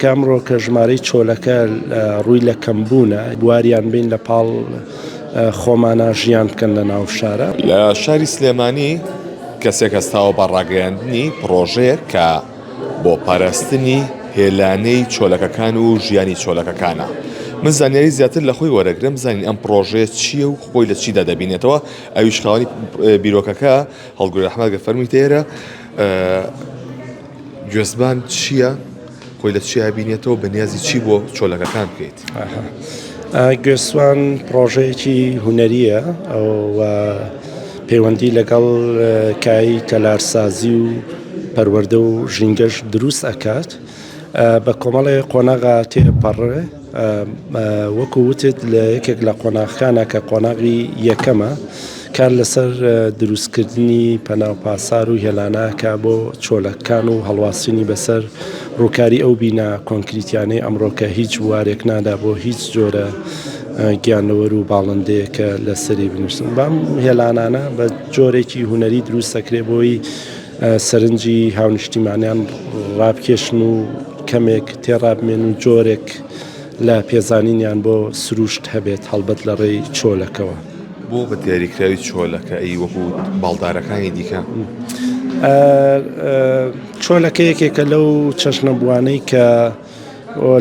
کە ئەمڕۆ کە ژمارەی چۆلەکە ڕووی لە کەمبوونە، بواریان بین لە پاڵ خۆمانا ژیان بکەن لە ناو شارا. لە شاری سلێمانی کەسێک هەستاوە بە ڕاگەیاندنی پڕۆژەیەک کە بۆ پاراستنی هێلانەی چۆلەکەکان و ژیانی چۆلەکەکانە. من زانیاری زیاتر لە خۆی وەرەگرم بزانین ئەم پڕۆژەیە چییە و خۆی لە چیدا دەبینێتەوە، ئەویش خاوەنی بیرۆکەکە هەڵگورد ئەحمەد گەر فەرموویتە ئێرە گوێزبان چییە؟ خۆی لە چیا بینێتەوە بە نیازی چی بۆ چۆلەکەکان بکەیت؟ گوێسوان پڕۆژەیەکی هونەرییە و پەیوەندی لەگەڵ کای تەلارسازی و پەروەردە و ژینگەش دروست ئەکات بە کۆمەڵێ قۆناغا تێپەڕێ وەکو وتت لە یەکێک لە قۆناغەکانە کە قۆناغی یەکەمە کار لەسەر دروستکردنی پەنا و پاسار و هێلانەکە بۆ چۆلەکان و هەڵواسینی بەسەر ڕووکاری ئەو بینا کۆنکریتیانەی ئەمڕۆ کە هیچ بوارێک نادا بۆ هیچ جۆرە گیانەوەر و باڵندەیەک کە لەسەری بنووسن بەم هێلانانە بە جۆرێکی هونەری دروست دەکرێت بۆی سەرنجی هاونیشتیمانیان ڕابکێشن و کەمێک تێڕابمێن و جۆرێک لە پێزانینیان بۆ سروشت هەبێت هەڵبەت لە ڕێی چۆلەکەوە. بۆ بە دیاریکراوی چۆلەکە ئەی وەکو باڵدارەکانی دیکە؟ چۆلەکە یەکێکە لەو چەشنە بووانەی کە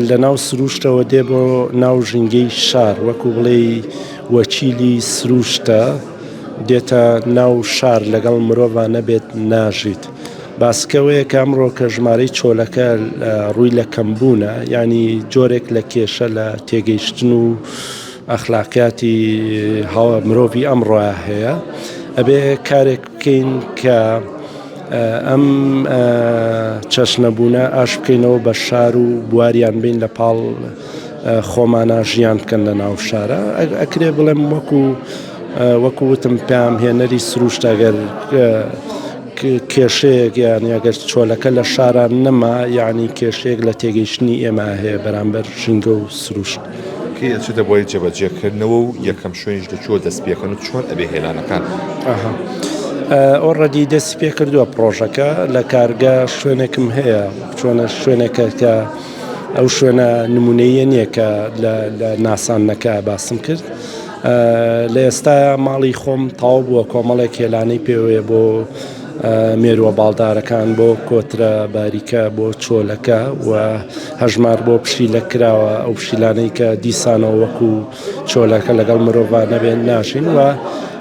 لە ناو سروشتەوە دێ بۆ ناو ژینگەی شار وەکو بڵێی وەکیلی سروشتە دێتە ناو شار لەگەڵ مرۆڤ نەبێت ناژیت باسکەوەیە کە ئەمڕۆ کە ژمارەی چۆلەکە ڕووی لە کەمبوونە ینی جۆرێک لە کێشە لە تێگەیشتن و ئەخلاقیاتی هاوە مرۆڤی ئەمڕۆ هەیە ئەبێ کارێک بکەین کە ئەم چەشنە بوونە ئاش بکەینەوە بە شار و بواریان بین لە پاڵ خۆمانە ژیان بکەن لە ناو شارە ئەکرێ بڵێم وەکو وەکو وتم پام هێنەری سروشت ئەگەر کێشەیەک یان ئەگەر چۆلەکە لە شاران نەما یعنی کێشەیەک لە تێگەیشتنی ئێمە هەیە بەرامبەر ژینگە و سروشت. کەی ئەچێتە بواری جێبەجێکردنەوە و یەکەم شوێنیش لە کوێوە دەست پێکەن و چۆن ئەبێ هێلانەکان؟ ئەها already دەستی پێ کردووە پڕۆژەکە لە کارگە شوێنێکم هەیە چۆنە شوێنێکە کە ئەو شوێنە نمونەیە نییە کە لە ناساندنەکە باسم کرد لە ئێستا ماڵی خۆم تاو بووە کۆمەڵێک هێلانەی پێوەیە بۆ مێرووە باڵدارەکان بۆ کۆترە باریکە بۆ چۆلەکە و هەژمار بۆ پشیلە کراوە ئەو پشیلانەی کە دیسانەوە وەکو چۆلەکە لەگەڵ مرۆڤ نەبێن ناشین و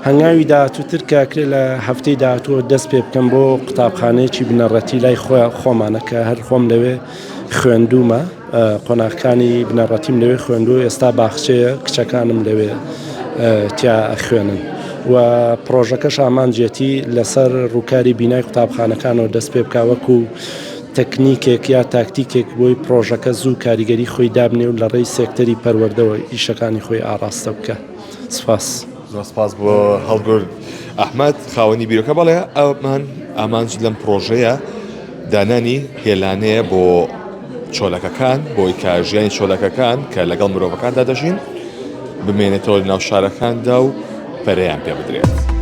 هەنگاوی داهاتووتر کە کرێ لە هەفتەی داهاتووە دەست پێ بکەم بۆ قوتابخانەیەکی بنەڕەتی لای خۆمانە کە هەر خۆم لەوێ خوێندوومە. قۆناغەکانی بنەڕەتیم لەوێ خوێندووە ئێستا باخچەیە کچەکانم لەوێ تیا ئەخوێنن و پڕۆژەکەش ئامانجێتی لەسەر ڕووکاری بینای قوتابخانەکانەوە دەست پێ بکا وەکو تەکنیکێک یا تاکتیکێک بۆی پڕۆژەکە زوو کاریگەری خۆی دابنێ و لە ڕێی سێکتەری پەروەردەوە ئیشەکانی خۆی ئاڕاستە بکا. سپاس. زۆر سپاس بۆ هەڵگورد ئەحمەد خاوەنی بیرۆکە بەڵێ ئەمان ئامانج لەم پڕۆژەیە دانانی هێلانەیە بۆ چۆلەکەکان بۆی کە ژیانی چۆلەکەکان کە لەگەڵ مرۆڤەکاندا دەژین بمێنێتەوە لەناو شارەکاندا و پەرەیان پێ بدرێت.